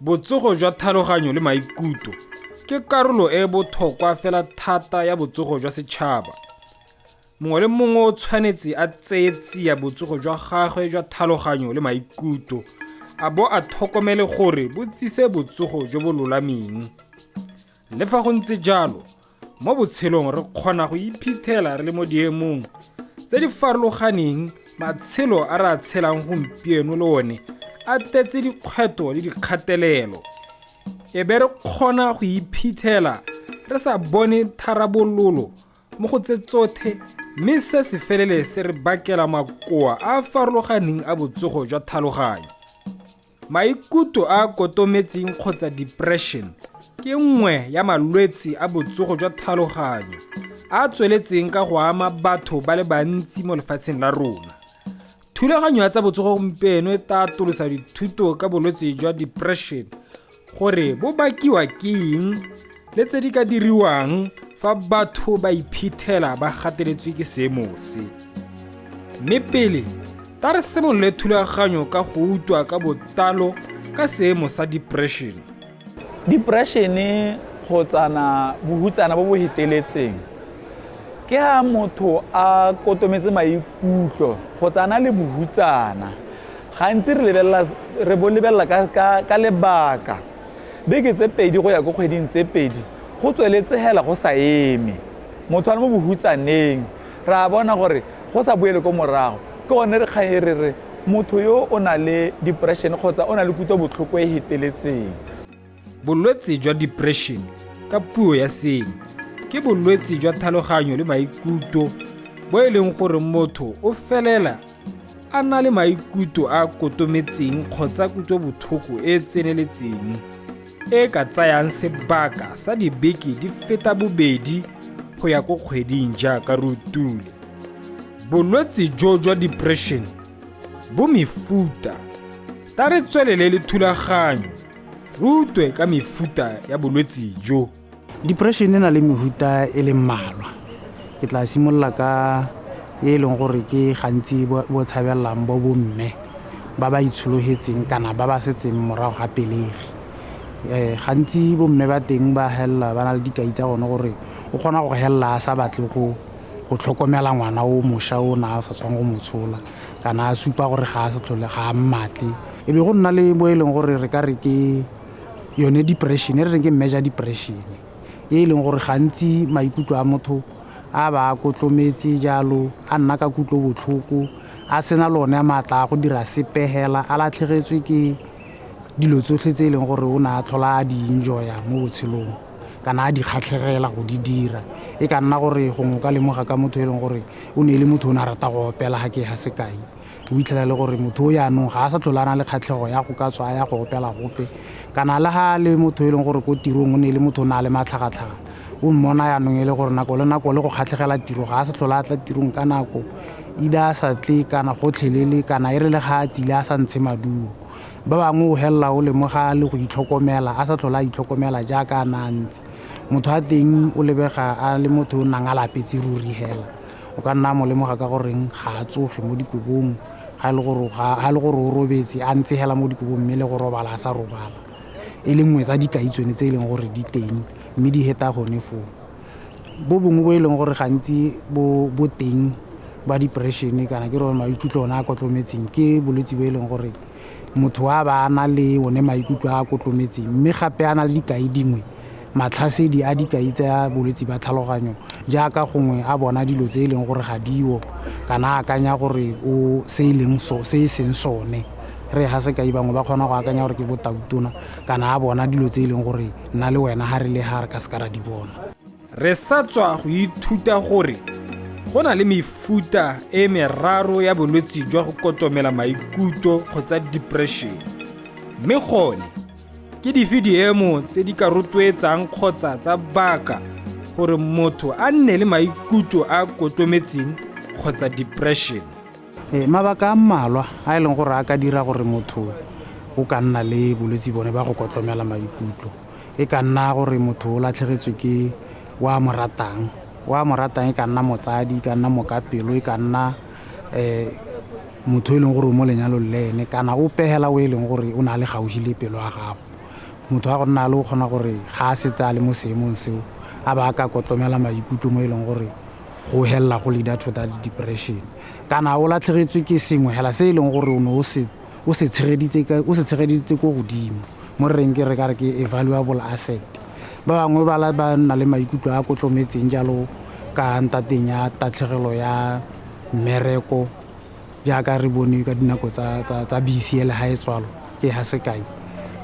Botsogo jwa tlhaloganyo le maikutlo ke karolo e e botlhokwa fela thata ya botsogo jwa setšhaba. Mongwe le mongwe o tshwanetse a tseye tsia botsogo jwa gagwe jwa tlhaloganyo le maikutlo, a bo a tlhokomele gore bo tsise botsogo jo bo lolameng. Le fa go ntse jalo, mo botshelong re kgona go iphitlhela re le mo diemong tse di farologaneng. Matshelo a re a tshelang gompieno le one a tletse dikgwetlho le dikgatelelo, e be re kgona go iphitlhela re sa bone tharabololo mo go tse tsotlhe, mme se se felele se re bakela makoa a a farologaneng a botsogo jwa tlhaloganyo. Maikutlo a a kotometseng kgotsa depression ke nngwe ya malwetse a botsogo jwa tlhaloganyo a a tsweletseng ka go ama batho ba le bantsi mo lefatsheng la rona. Thulaganyo ya tsa botsogo gompieno e tla atolosa dithuto ka bolwetse jwa depression, gore bo bakiwa ke eng le tse di ka diriwang fa batho ba iphitlhela ba gateletswe ke seemo se. Mme pele ta re simolole thulaganyo ka go utlwa ka botlalo ka seemo sa depression. Depression kgotsana bohutsana bo bo feteletseng ke ha motho a kotometse maikutlo kgotsa a na le bohutsana. Gantsi re lebelela, re bo lebelela ka lebaka beke tse 2 go ya ko kgweding tse 2 go tsweletse hela go sa eme. Motho a le mo bohutsaneng, re a bona gore go sa boele ko morago. Ke gone re kgang e re re motho yo o na le depression kgotsa o na le kutlobotlhoko e feteletseng. Bolwetse jwa depression ka puo ya seeng ke bolwetse jwa tlhaloganyo le maikutlo bo e leng gore motho o felela a na le maikutlo a a kotometseng kgotsa kutlobotlhoko e e tseneletseng e ka tsayang sebaka sa dibeke di feta bobedi go ya ko kgweding jaaka re utule. Bolwetse jo jwa depression bo mefuta. Ta re tswelele le thulaganyo re utlwe ka mefuta ya bolwetse jo. Depression e na le mehuta e le mmalwa. Ke tla simolola ka e e leng gore ke gantsi bo tshabelelang bo bomme ba ba itshologetseng kana ba ba setseng morago ga pelegi. Gantsi bomme ba teng ba helela ba na le dikai tsa bone gore o kgona go helela a sa batle go tlhokomela ngwana o mošwa o na a sa tswang go mo tshola, kana a supa gore ga a sa tlhole, ga a mmatle. E be go nna le bo e leng gore re ka re ke yone depression, e re reng ke major depression, e e leng gore gantsi maikutlo a motho a ba a kotlometse jalo, a nna ka kutlobotlhoko, a sena le one maatla a go dira sepe hela, a latlhegetswe ke dilo tsotlhe tse e leng gore o ne a tlhola a di enjoya mo botshelong kana a di kgatlhegela go di dira. E ka nna gore gongwe o ka lemoga ka motho e leng gore o ne e le motho o ne a rata go opela, ga ke ga sekai, o fitlhela e le gore motho o jaanong ga a sa tlhole a na le kgatlhego ya go ka tswa a ya go opela gope, kana le ga a le motho e leng gore ko tirong o ne e le motho o ne a le matlhagatlhaga, o mmona jaanong e le gore nako le nako le go kgatlhegela tiro ga a sa tlhole a tla tirong ka nako, either a sa tle kana gotlhelele, kana e re le ga a tsile a sa ntshe maduo. Ba bangwe o helela o lemoga le go itlhokomela, a sa tlhole a itlhokomela jaaka a ne a ntse. Motho a teng o lebega a le motho o nnang a lapetse ruri hela. O ka nna a mo lemoga ka goreng ga a tsoge mo dikobong, ga e le gore ga e le gore o robetse a ntse hela mo dikobong mme le go robala a sa robala. E le nngwe tsa dikai tsone tse e leng gore di teng mme di heta gone foo. Bo bongwe bo e leng gore gantsi bo teng ba depression kana ke re maikutlo one a kotlometseng ke bolwetse bo e leng gore motho a ba a na le one maikutlo a a kotlometseng, mme gape a na le dikai dingwe, matlhasedi a dikai tsa bolwetse ba tlhaloganyo, jaaka gongwe a bona dilo tse e leng gore ga dio kana a akanya gore o se e leng so, se e seng sone. Re ga sekai bangwe ba kgona go akanya gore ke botautona kana a bona dilo tse e leng gore nna le wena ga re le ga re ka seka ra di bona. Re sa tswa go ithuta gore go na le mefuta e meraro ya bolwetse jwa go kotomela maikutlo kgotsa depression. Mme gone, ke dife diemo tse di ka rotloetsang kgotsa tsa baka gore motho a nne le maikutlo a kotometseng kgotsa depression? Mabaka a mmalwa a e leng gore a ka dira gore motho o ka nna le bolwetse bone ba go kotlomela maikutlo. E ka nna gore motho o latlhegetswe ke wa mo ratang, wa mo ratang e ka nna motsadi, e ka nna mokapelo, e ka nna motho e leng gore o mo lenyalong le ene, kana ope hela o e leng gore o na le gaufi le pelo ya gago. Motho wa go nna le o kgona gore ga a setse a le mo seemong seo a ba a ka kotlomela maikutlo mo e leng gore go helela go leader to that depression, kana o latlhegetswe ke sengwe hela se e leng gore o ne o se tshegeditse ko godimo, mo re reng ke re ka re ke a valuable asset. Ba bangwe ba nna le maikutlo a kotlometseng jalo ka ntateng ya tatlhegelo ya mmereko, jaaka re bone ka dinako tsa BCL ha e tswalo ke ha sekai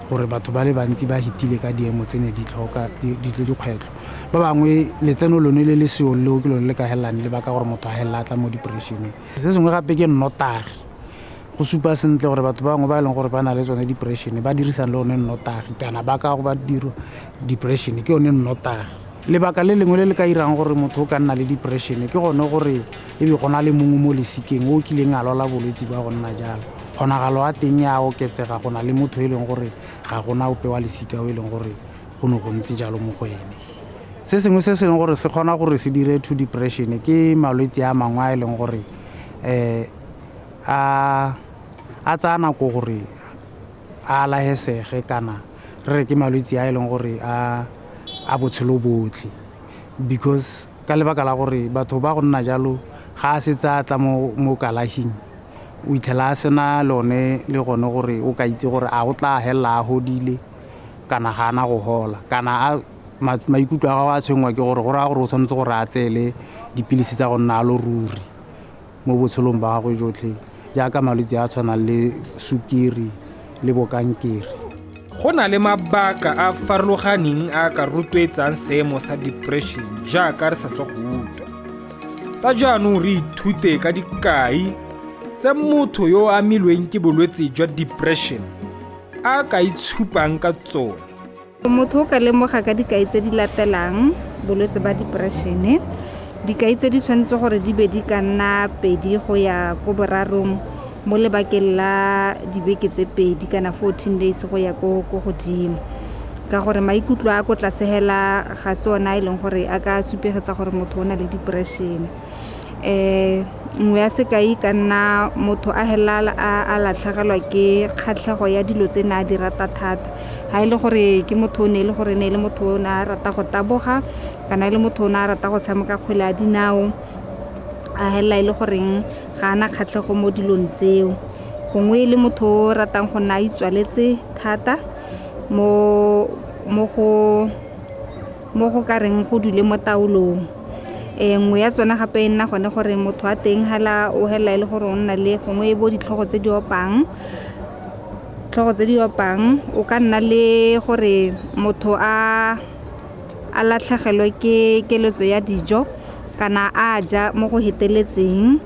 gore batho ba le bantsi ba hitile ka diemo tse ne di tlhoka dikgwetlho. Ba bangwe letseno lone le le seo leo ke lone le ka helelang le baka gore motho a helela a tla mo depressioneng. Se sengwe gape ke nnotagi, go supa sentle gore batho ba bangwe ba e leng gore ba na le tsone depression ba dirisang le one nnotagi, kana ba ka go ba dira depression ke yone nnotagi. Lebaka le lengwe le le ka irang gore motho o ka nna le depression ke gone gore e be go na le mongwe mo lesikeng o kileng a lwala bolwetse ba go nna jalo. Kgonagalo ya teng ya oketsega go na le motho e leng gore ga gona ope wa lesika o e leng gore go ne go ntse jalo mo go ene. Se sengwe se se leng gore se kgona gore se dire to depression ke malwetse a mangwe a e leng gore a tsaya nako gore a alafesege, kana re re ke malwetse a e leng gore a botshelo botlhe, because ka lebaka la gore batho ba go nna jalo ga a setse a tla mo kalafing o itlhela a sena lone le gone gore o ka itse gore a o tla helela a hodile kana ga ana go hola, kana maikutlo a gago a tshwenngwa ke gore go raya gore o tshwanetse gore a tseele dipilisi tsa go nna a lo ruri mo botshelong ba gagwe jotlhe, jaaka malwetse a tshwanang le sukiri le bokankere. Go na le mabaka a farologaneng a ka rotloetsang seemo sa depression jaaka re sa tswa go utlwa. Ta jaanong re ithute ka dikai tse motho yo o amilweng ke bolwetse jwa depression a ka itshupang ka tsone. Motho o ka lemoga ka dikai tse di latelang bolwetse ba depression. Dikai tse di tshwanetse gore di be di ka nna 2 go ya ko 3 mo lebakeng la dibeke tse 2 kana 14 days go ya ko godimo, ka gore maikutlo a ko tlase hela ga se ona e leng gore a ka supegetsa gore motho o na le depression. Nngwe ya sekai ka nna motho a hela a latlhegelwa ke kgatlhego ya dilo tse ne a di rata thata. Ha e le gore ke motho o ne e le gore ne e le motho o ne a rata go taboga, kana e le motho o ne a rata go tshameka kgwele ya dinao, a hela e le goreng ga ana kgatlhego mo dilong tseo. Gongwe e le motho o ratang go nna a itswaletse thata mo go ka reng go dule mo taolong. Nngwe ya tsone gape e nna gone gore motho a teng hela o hela e le gore o nna le gongwe e bo ditlhogo tse di opang, o ka nna le gore motho a latlhegelwe ke keletso ya dijo kana a ja mo go heteletseng.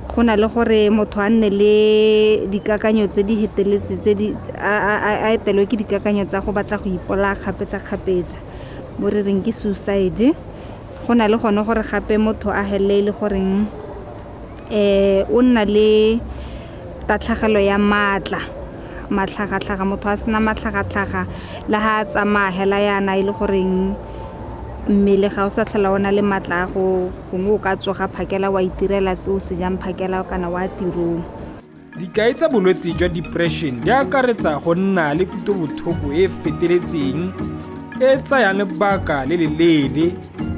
Go na le gore motho a nne le dikakanyo tse di heteletseng tse di a etelwe ke dikakanyo tsa go batla go ipolaya kgapetsa-kgapetsa, mo re reng ke suicide. Go na le gone gore gape motho a helele e le goreng o nna le tatlhegelo ya maatla, matlhagatlhaga, motho a sena matlhagatlhaga le ha a tsamaya hela yana e le goreng mmele ga o sa tlhola o na le maatla a go gongwe o ka tsoga phakela wa itirela se o se jang phakela kana wa tirong. Dikai tsa bolwetse jwa depression di akaretsa go nna le kutlobotlhoko e feteletseng e tsayang lebaka le le leele,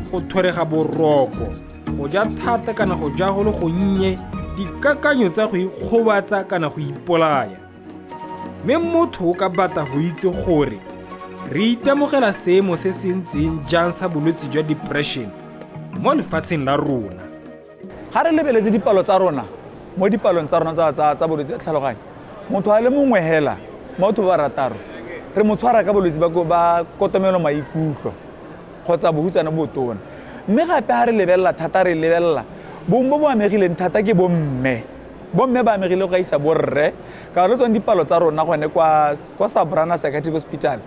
go thorega boroko, go ja thata kana go ja go le gonnye, dikakanyo tsa go ikgobatsa kana go ipolaya. Mme motho o ka batla go itse gore re itemogela seemo se se ntseng jang sa bolwetse jwa depression mo lefatsheng la rona. Ga re lebeletse dipalo tsa rona mo dipalong tsa rona tsa bolwetse jwa tlhaloganyo, motho a le mongwe hela mo batho ba rataro re mo tshwara ka bolwetse ba kotomelo maikutlo kgotsa bohutsana bo botona. Mme gape ga re lebelela thata, re lebelela bong bo bo amegileng thata ke bomme. Bomme ba amegile go gaisa borre, ka gore le tsone dipalo tsa rona gone kwa Sabrana Psychiatric Hospital,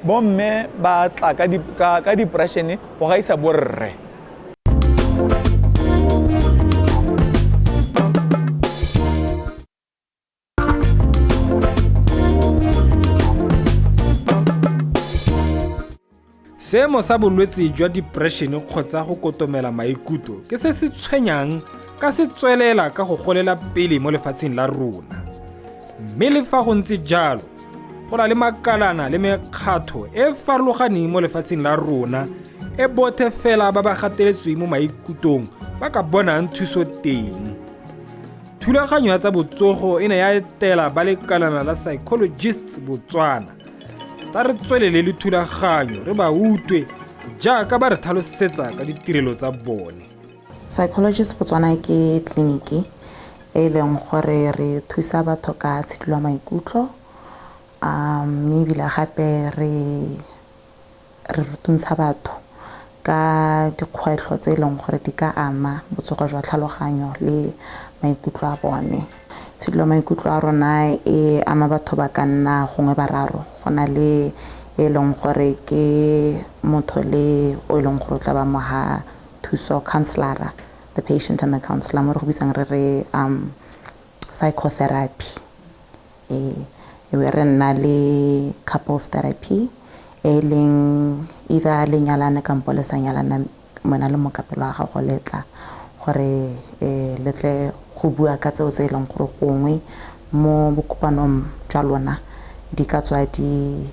bomme ba tla ka depression go gaisa borre. Seemo sa bolwetse jwa depression kgotsa go kotomela maikutlo ke se se tshwenyang ka se tswelela ka go golela pele mo lefatsheng la rona. Mme le fa go ntse jalo, Go na le makalana le mekgatho e farologaneng mo lefatsheng la rona e bothe fela ba ba gateletsweng mo maikutong ba ka bonang thuso teng. Thulaganyo ya tsa botsogo e ne ya etela ba lekalana la Psychologists Botswana. Ta re tswelele le thulaganyo re ba utlwe jaaka ba re tlhalosetsa ka ditirelo tsa bone. Psychologist Botswana ke tleliniki e leng gore re thusa batho ka tshidilo maikutlo, mme ebile gape re rutuntsha batho ka dikgwetlho tse e leng gore di ka ama botsogo jwa tlhaloganyo le maikutlo a bone. Tshidilo maikutlo a rona e ama batho ba ka nna gongwe bararo. Go na le e leng gore ke motho le o e leng gore o tla ba mo ha thuso, counselor, the patient and the counselor, mo re go bitsang re re psychotherapy. E be re nna le couples therapy e leng either le nyalane kampo le sa nyalana, mona le mokapelo wa gago le tla gore le tle go bua ka tseo tse e leng gore gongwe mo bokopanong jwa lona di ka tswa di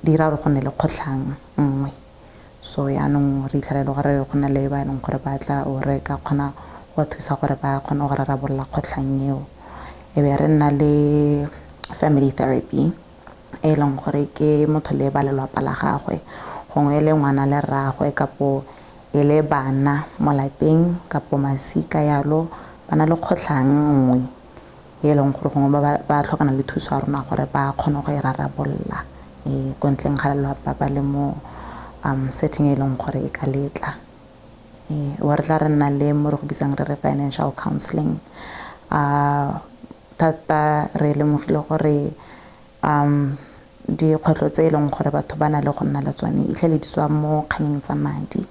dira gore go nne le kgotlhang nngwe. So yaanong re itlhela e le gore go na le ba e leng gore ba tla o re ka kgona go thusa gore ba kgone go rarabolola kgotlhang eo. E be re nna le family therapy e leng gore ke motho le ba lelapa la gagwe, gongwe e le ngwana le rraagwe kapo e le bana mo lapeng kapo masika yalo, ba na le kgotlhang nngwe e leng gore gongwe ba tlhokana le thuso ya rona gore ba kgone go e rarabolola ko ntleng ga lelapa ba le mo setting e leng gore e ka letla. Wa re tla re nna le mo re go bitsang re re financial counseling. Thata re lemogile gore dikgwetlho tse e leng gore batho ba na le go nna le tsone itlhele di tswa mo kganyeng tsa madi.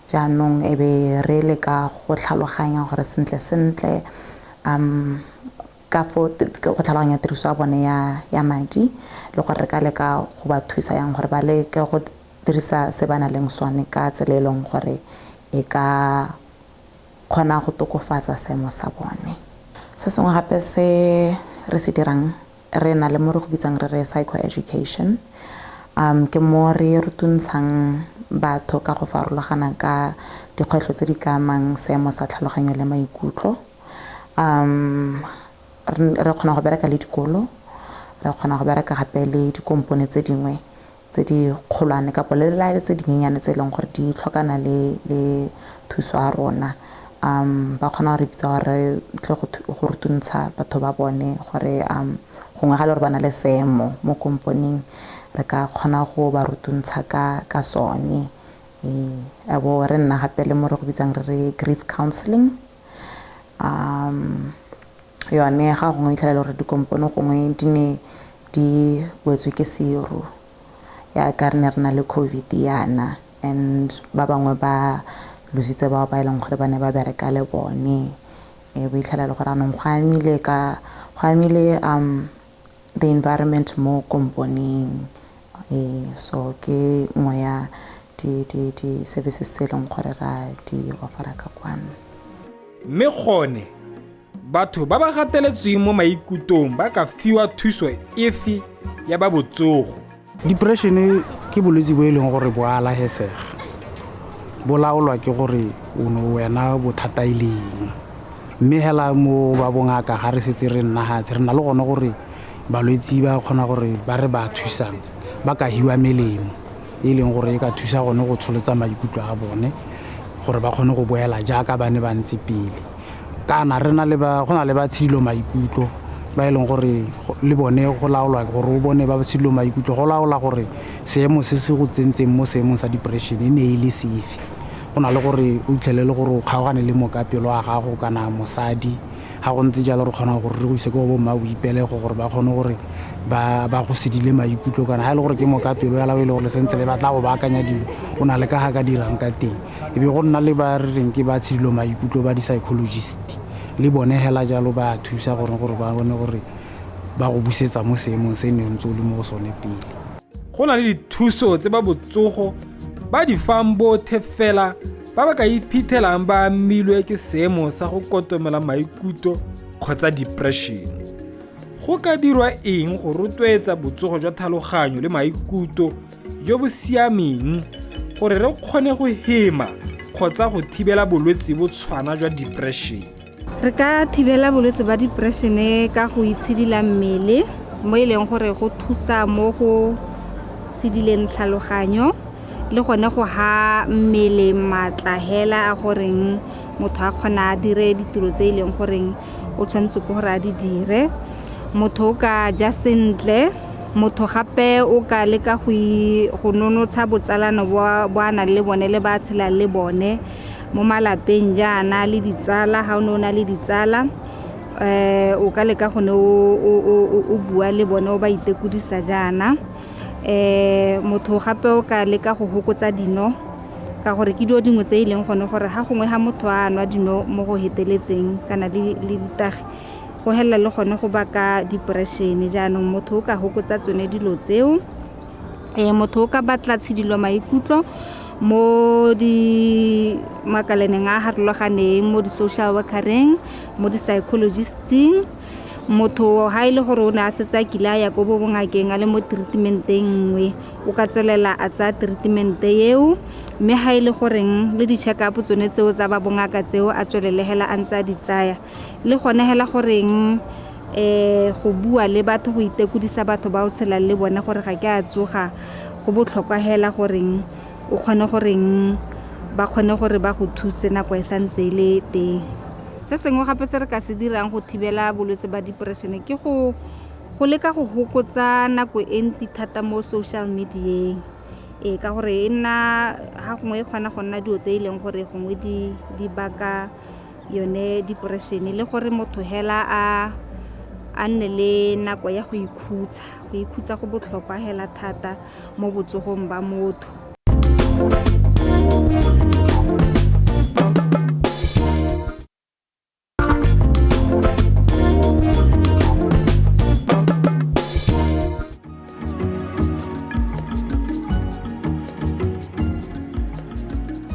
Jaanong e be re leka go tlhaloganya gore sentle sentle ka fo go tlhaloganya tiriso ya bone ya madi, le gore re ka leka go ba thusa yang gore ba leke go dirisa se ba nang le sone ka tsela e leng gore e ka kgona go tokafatsa seemo sa bone. Se sengwe gape se re se dirang, re na le mo re go bitsang re re psychoeducation. Ke mo re rutuntshang batho ka go farologana ka dikgwetlho tse di ka amang seemo sa tlhaloganyo le maikutlo. Re kgona go bereka le dikolo, re kgona go bereka gape le dikompone tse dingwe tse di kgolwane kapo le le tse dinyenyane tse e leng gore di tlhokana le thuso ya rona. Ba kgona go re bitsa gore tle go rutuntsha batho ba bone gore gongwe ga le gore ba na le seemo mo komponeng, re ka kgona go ba rutuntsha ka sone. A bo re nna gape le mo re go bitsang re re grief counseling. Yone ga gongwe itlhela le gore dikompone gongwe di ne di wetswe ke seru ya ka re ne re na le COVID yana, and ba bangwe ba lositse bao ba e leng gore ba ne ba bereka le bone. Bo itlhela le gore anong go amile the environment mo komponeng. So ke nngwe ya di services tse e leng gore ra di offera ka kwano. Mme gone batho ba ba gateletsweng mo maikutong ba ka fiwa thuso efe ya ba botsogo? Depression ke bolwetse bo e leng gore bo alafesega, bo laolwa ke gore o ne wena bothata e leng. Mme hela mo ba bongaka ga re setse re nna hatshe, re na le gone gore balwetse ba kgona gore ba re ba thusang ba ka hiwa melemo e leng gore e ka thusa gone go tsholetsa maikutlo a bone gore ba kgone go boela jaaka ba ne ba ntse pele. Kana re na le ba, go na le ba tshidilo maikutlo ba e leng gore le bone go laolwa gore o bone ba tshidilo maikutlo, go laola gore seemo se se go tsentseng mo seemong sa depression e ne e le sefe. Go na le gore o itlhelele gore o kgaogane le mokapelo wa gago kana mosadi, ga go ntse jalo re kgona gore re go ise ko bo mma boipelego gore ba kgone gore ba go sedile maikutlo, kana ga e le gore ke mokapelo ya e le gore le sentse le batla go baakanya dilo, o na le ka ga ka dirang ka teng. E be go nna le ba re reng ke ba tshidilo maikutlo ba di-psychologist, le bone hela jalo ba thusa gore ba bone gore ba go busetsa mo seemong se ne ntse o le mo go sone pele. Go na le dithuso tse ba botsogo ba di fang bothe fela ba ba ka iphitlhelang ba amilwe ke seemo sa go kotomela maikutlo kgotsa depression. Go ka dirwa eng go rotloetsa botsogo jwa tlhaloganyo le maikutlo jo bo siameng gore re kgone go hema kgotsa go thibela bolwetse bo tshwana jwa depression? Re ka thibela bolwetse ba depression ka go itshidila mmele, mo e leng gore go thusa mo go sedileng tlhaloganyo le gone go ha mmele maatla hela a goreng motho a kgona a dire ditiro tse e leng goreng o tshwanetse ke gore a di dire. Motho o ka ja sentle, motho gape o ka leka go nonotsha botsalano bo a nang le bone le ba tshelang le bone mo malapeng jaana le ditsala. Ga o ne o na le ditsala, o ka leka go ne o bua le bone, o ba itekodisa jaana. Motho gape o ka leka go fokotsa dino, ka gore ke dilo dingwe tse e leng gone gore ga gongwe ga motho a nwa dino mo go feteletseng kana le ditagi, go helela le gone go baka depression. Jaanong motho o ka fokotsa tsone dilo tseo. Motho o ka batla tshidilo maikutlo mo di makalaneng a harologaneng, mo di-social workereng, mo di-psychologisting. Motho ha e le gore o ne a setse a kile a ya ko bo bongakeng a le mo treatmenteng nngwe, o ka tswelela a tsaya treatment eo, mme ha e le goreng le di-check up tsone tseo tsa ba bongaka tseo a tswelele hela a ntse a di tsaya. Le gone hela goreng go bua le batho, go itekodisa batho ba o tshelang le bone gore ga ke a tsoga, go botlhokwa hela goreng o kgone goreng ba kgone gore ba go thuse nako e santse e le teng. Se sengwe gape se re ka se dirang go thibela bolwetse ba depression ke go leka go fokotsa nako e ntsi thata mo social medieng. Ka gore e nna ga gongwe e kgona go nna dilo tse e leng gore gongwe di baka yone depression, le gore motho hela a nne le nako ya go ikhutsa. Go ikhutsa go botlhokwa hela thata mo botsogong ba motho.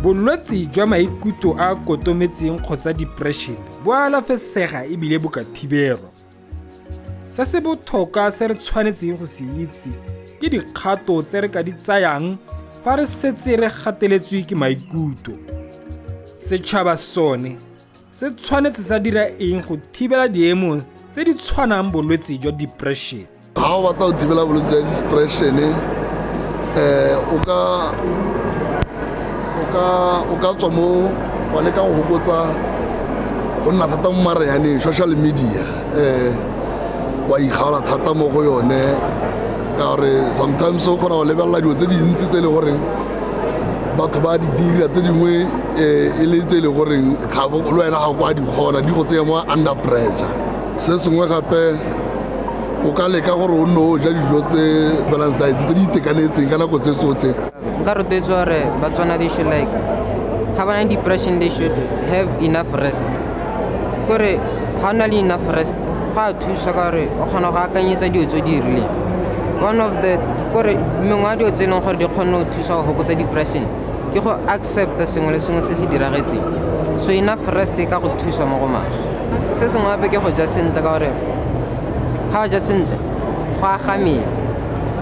Bolwetse jwa maikutlo a kotometseng kgotsa depression bo alafesega ebile bo ka thibelwa. Se se botlhokwa se re tshwanetseng go se itse ke dikgato tse re ka di tsayang fa re setse re gateletswe ke maikutlo. Setšhaba sone se tshwanetse sa dira eng go thibela diemo tse di tshwanang bolwetse jwa depression? Ha o batla go thibela bolwetse jwa depression, o ka tswa mo wa leka go fokotsa go nna thata mo maranyaneng, social media, wa ikgaola thata mo go yone, ka gore sometimes o kgona go lebelela dilo tse dintsi tse e le goreng batho ba di dira, tse dingwe e le tse e le goreng le wena ga o kwa di kgona, di go tsenya mo under pressure. Se sengwe gape o ka leka gore o nne o ja dijo tse balanced diet tse di itekanetseng ka nako tse tsotlhe. Nka rotloetsa gore Batswana they should like ga ba na depression they should have enough rest. Kore ga o na le enough rest go a thusa ka gore o kgona go akanyetsa dilo tse di rileng. One of the kore mengwe ya dilo tse e leng gore di kgone go thusa go fokotsa depression ke go accepta sengwe le sengwe se se diragetseng. So enough rest e ka go thusa mo go maswe. Se sengwe gape ke go ja sentle, ka gore ga o ja sentle go aga mmele.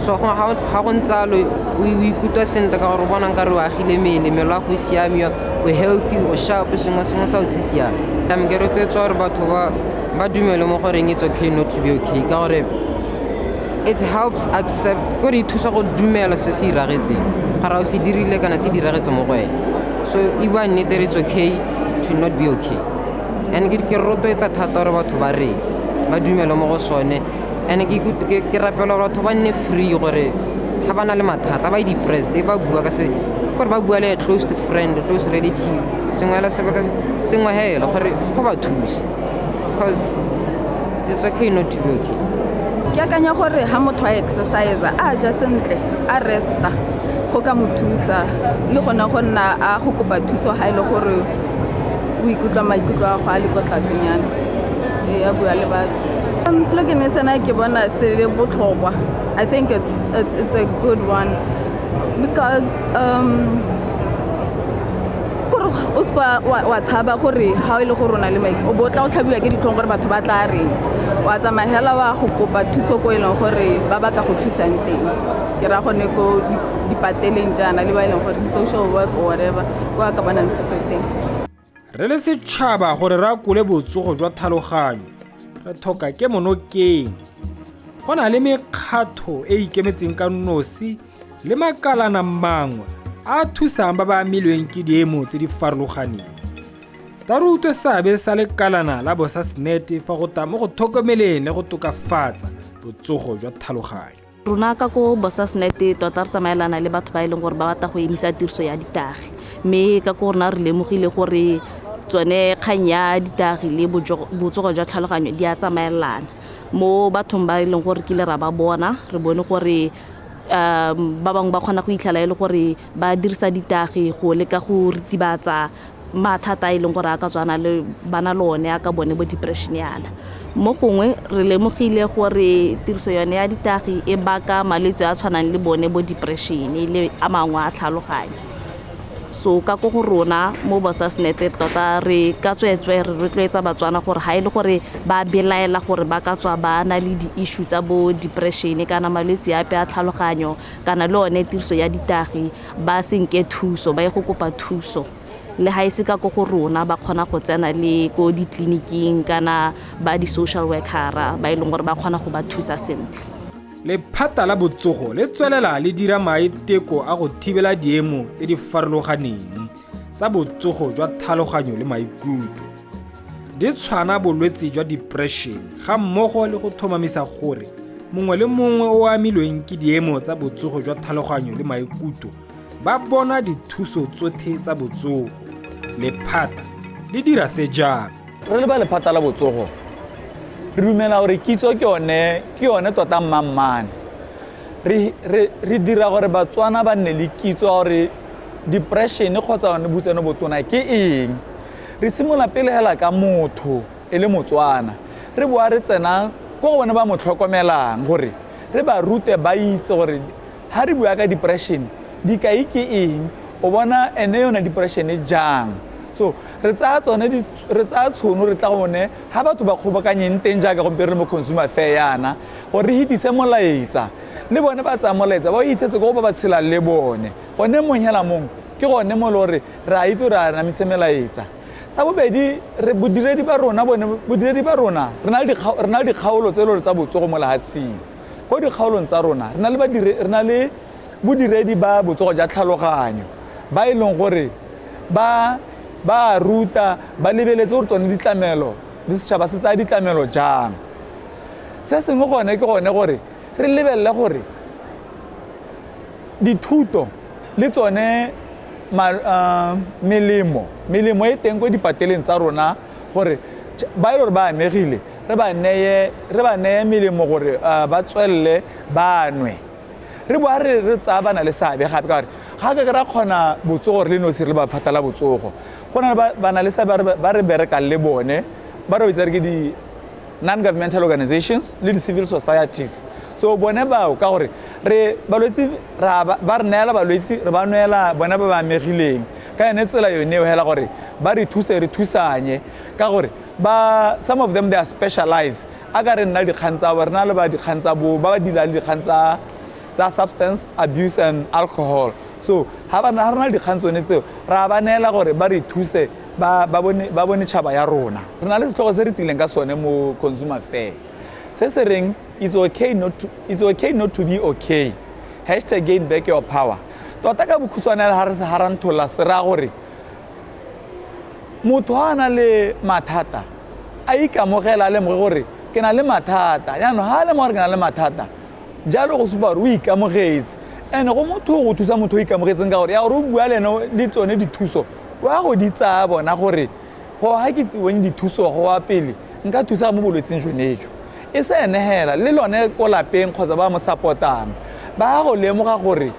So ga go ntse jalo o ikutlwa sentle ka gore o bona nkare o agile mmele, mmele wa go siame, o healthy, o sharp, sengwe sengwe sa o se siame. Jaanong ke rotloetsa gore batho ba dumele mo goreng it's okay not to be okay, ka gore it helps accept, kore e thusa go dumela se se iragetseng, ga o se dirile kana se diragetse mo go wena. So e bua nnete, it's okay to not be okay. And ke rotloetsa thata gore batho ba reetse, ba dumele mo go sone. And ke rapela gore batho ba nne free, gore ga ba na le mathata ba depressed, ba bua ka se, gore ba bua le close friend, close relative, sengwe hela sebaka sengwe hela gore go ba thuse, because it's okay not to be okay. Ke akanya gore ha motho a exercise, a ja sentle, a resta, go ka mo thusa, le gona go nna a go kopa thuso ha e le gore o ikutlwa maikutlo a go a le kwa tlasenyana, a bua le batho. Slogan sena ke bona se le botlhokwa. I think it's a good one because gore O se wa tshaba gore ga e le gore o na le o bo tla o tlhabiwa ke ditlhong gore batho ba tla reng. Wa tsamaya hela wa go kopa thuso ko e leng gore ba ba ka go thusang teng. Ke raya gone ko dipateleng jaana le ba e leng gore di-social work or whatever, ko a ka bonang thuso teng. Re le setšhaba gore re akole botsogo jwa tlhaloganyo, re tlhoka kemonokeng. Go na le mekgatho e e ikemetseng ka nosi le makalana mangwe a a thusang ba ba amilweng ke diemo tse di farologaneng. Ta re utlwe seabe sa lekalana la Bosasnet fa go tla mo go tlhokomeleng le go tokafatsa botsogo jwa tlhaloganyo. Rona ka ko Bosasnet tota re tsamaelana le batho ba e leng gore ba batla go emisa tiriso ya ditagi, mme ka ko rona re lemogile gore tsone kgang ya ditagi le botsogo jwa tlhaloganyo di a tsamaelana. Mo bathong ba e leng gore kile ra ba bona, re bone gore ba bangwe ba kgona go itlhela e le gore ba dirisa ditagi go leka go ritibatsa mathata a e leng gore a ka tswana le bana le one a ka bone bo depression yana. Mo gongwe re lemogile gore tiriso yone ya ditagi e baka malwetse a tshwanang le bone bo depression le a mangwe a tlhaloganyo. So ka ko go rona mo Bosasnet tota re ka tsweetswe re rotloetsa Batswana gore ga e le gore ba belaela gore ba ka tswa ba na le di-issue tsa bo depression kana malwetse ape a tlhaloganyo kana le one tiriso ya ditagi, ba senke thuso, ba ye go kopa thuso. Le ga e se ka ko go rona, ba kgona go tsena le ko ditleliniking kana ba di-social worker-a ba e leng gore ba kgona go ba thusa sentle. Lephata la botsogo le tswelela le dira maiteko a go thibela diemo tse di farologaneng tsa botsogo jwa tlhaloganyo le maikutlo, di tshwana bolwetse jwa depression, ga mmogo le go tlhomamisa gore mongwe le mongwe o amilweng ke diemo tsa botsogo jwa tlhaloganyo le maikutlo ba bona dithuso tsotlhe tsa botsogo. Lephata le dira se jang? Re le ba lephata la botsogo re dumela gore kitso ke yone tota mmammane. Re dira gore Batswana ba nne le kitso gore depression kgotsa yone bohutsana botona ke eng. Re simolola pele hela ka motho e le Motswana, re boa re tsena ko go bone ba mo tlhokomelang gore re ba rute ba itse gore ha re bua ka depression dikai ke eng, o bona ene yone depression e jang. So re tsaya tsone, re tsaya tshono re tla go bone ha batho ba kgobokanyeng teng jaaka gompieno re mo consumer fair yana, gore re hitise molaetsa le bone ba tsaya molaetsa ba o itsetse ko ba ba tshelang le bone. Gone mong hela mong ke gone mo le gore re a itse gore a namise melaetsa. Sa bobedi, re bodiredi ba rona bone, bodiredi ba rona re na le dikgaolo tse e le gore tsa botsogo mo lefatsheng. Ko dikgaolong tsa rona re na le bodiredi ba botsogo jwa tlhaloganyo ba e leng gore ba ruta, ba lebeletse gore tsone ditlamelo di setšhaba se tsaya ditlamelo jang. Se sengwe gone ke gone gore re lebelele gore dithuto le tsone melemo e teng ko dipateleng tsa rona gore ba e le gore ba amegile re ba neye melemo gore ba tswelele ba nwe. Re boa re tsaya bana le seabe gape ka gore ga ka ra kgona botsogo re le nosi re le baphata la botsogo, go na le bana le seabe ba re berekang le bone ba re bitsa re ke di non-governmental organizations le di-civil societies. So bone bao ka gore re balwetsi ba re neela balwetsi, re ba neela bone ba ba amegileng ka yone tsela yone eo hela gore ba re thuse, re thusanye ka gore ba some of them they are specialized. A ka re nna dikgang tsa bo, re na le ba dikgang tsa bo ba ba dilang dikgang tsa substance abuse and alcohol. So ha ba na re na le dikgang tsone tseo ra ba neela gore ba re thuse ba bone tšhaba ya rona. Re na le setlhogo se re tsileng ka sone mo consumer fair se se reng it's okay not to be okay, hashtag gain back your power. Tota ka bokhutshwane ha re se haranthola se raya gore motho ha a na le mathata a ikamogela a lemoge gore ke na le mathata. Jaanong ha a lemoga gore ke na le mathata jalo go supa gore o ikamogetse. And go motho go thusa motho o ikamogetseng ka gore ya gore o bua le ene le tsone dithuso wa go di tsaya bona gore go ha ke bone dithuso go wa pele nka thusa mo bolwetseng jone jo. E se ene hela le lone ko lapeng kgotsa ba mo support-ang ba go lemoga gore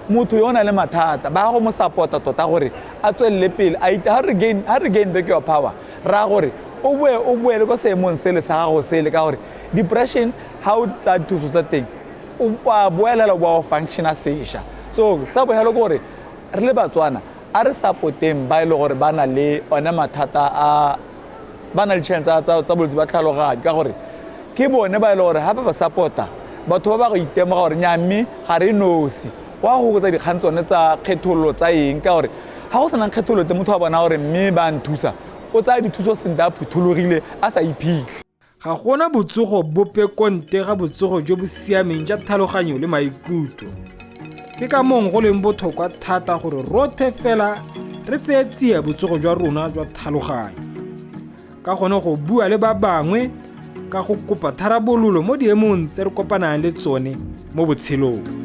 motho yo o na le mathata, ba go mo support-a tota gore a tswelele pele a itse ha re gain back your power, ra gore o boele ko seemong sele sa gago sele ka gore depression ha o tsaya dithuso tsa teng o a boelela o boa go functiona sešwa. So sa bogelo ke gore re le Batswana A re support-eng ba e le gore ba na le one mathata a, ba na le chance tsa bolwetse ba tlhaloganyo, ka gore ke bone ba e le gore ga ba ba support-a, batho ba ba go itemoga gore nya mme ga re nosi. Wa go fokotsa dikgang tsone tsa kgethololo tsa eng, ka gore ga go senang kgethololo te, motho a bona gore mme ba nthusa, o tsaya dithuso sentle, a phuthologile, a sa iphitlhe. Ga gona botsogo bope konte ga botsogo jo bo siameng jwa tlhaloganyo le maikutlo. Ke ka mong go leng botlhokwa thata gore rotlhe fela re tseye tsia botsogo jwa rona jwa tlhaloganyo, ka gone go bua le ba bangwe ka go kopa tharabololo mo diemong tse re kopanang le tsone mo botshelong.